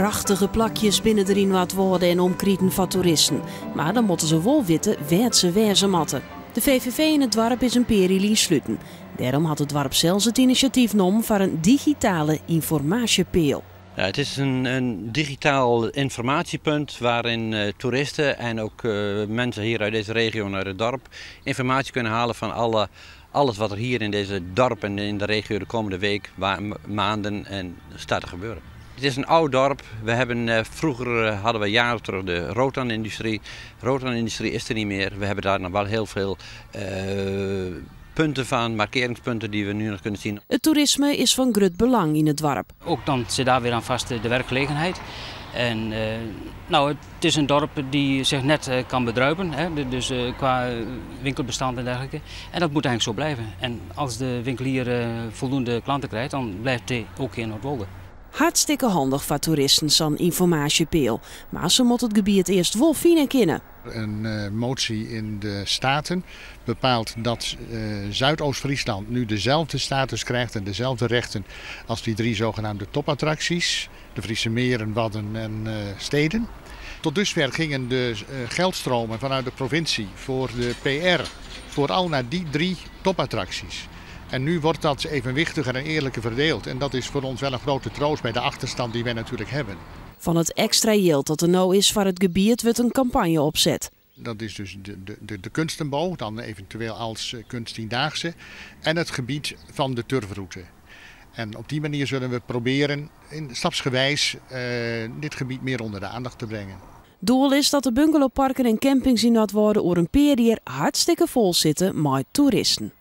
Prachtige plakjes binne der yn Noardwâlde en omkriten foar toeristen. Mar dan moatte se wol witte wêr't se wêze moatte. De VVV yn it doarp is in pear jier lyn sluten. Dêrom hat it doarp sels it inisjatyf nommen foar in digitale ynformaasjepeal. Ja, het is een digitaal informatiepunt waarin toeristen en ook mensen hier uit deze regio en uit het dorp informatie kunnen halen van alles wat er hier in deze dorp en in de regio de komende week, maanden en staat te gebeuren. Het is een oud dorp. Vroeger hadden we jaren terug de rotanindustrie. De rotanindustrie is er niet meer. We hebben daar nog wel heel veel punten van, markeringspunten die we nu nog kunnen zien. Het toerisme is fan grut belang yn it doarp. Ook dan zit daar weer aan vast de werkgelegenheid. En het is een dorp die zich net kan bedruipen, hè, dus qua winkelbestand en dergelijke. En dat moet eigenlijk zo blijven. En als de winkelier voldoende klanten krijgt, dan blijft hij ook in Noordwolde. Hartstikke handich foar toeristen, sa'n ynformaasjepeal. Mar se moatte it gebiet earst wol fine kinne. Een motie in de Staten bepaalt dat Zuidoost-Friesland nu dezelfde status krijgt en dezelfde rechten als die drie zogenaamde topattracties. De Friese Meren, Wadden en steden. Tot dusver gingen de geldstromen vanuit de provincie voor de PR vooral naar die drie topattracties. En nu wordt dat evenwichtiger en eerlijker verdeeld. En dat is voor ons wel een grote troost bij de achterstand die wij natuurlijk hebben. Fan it ekstra jild dat der no is foar it gebiet wurdt in kampanje opset. Dat is dus de Kunstenboog, dan eventueel als kunsttiendaagse. En het gebied van de Turfroute. En op die manier zullen we proberen in stapsgewijs dit gebied meer onder de aandacht te brengen. Doel is dat de bungalowparken en campings yn Noardwâlde oer in pear jier hartstikke fol sitte mei toeristen.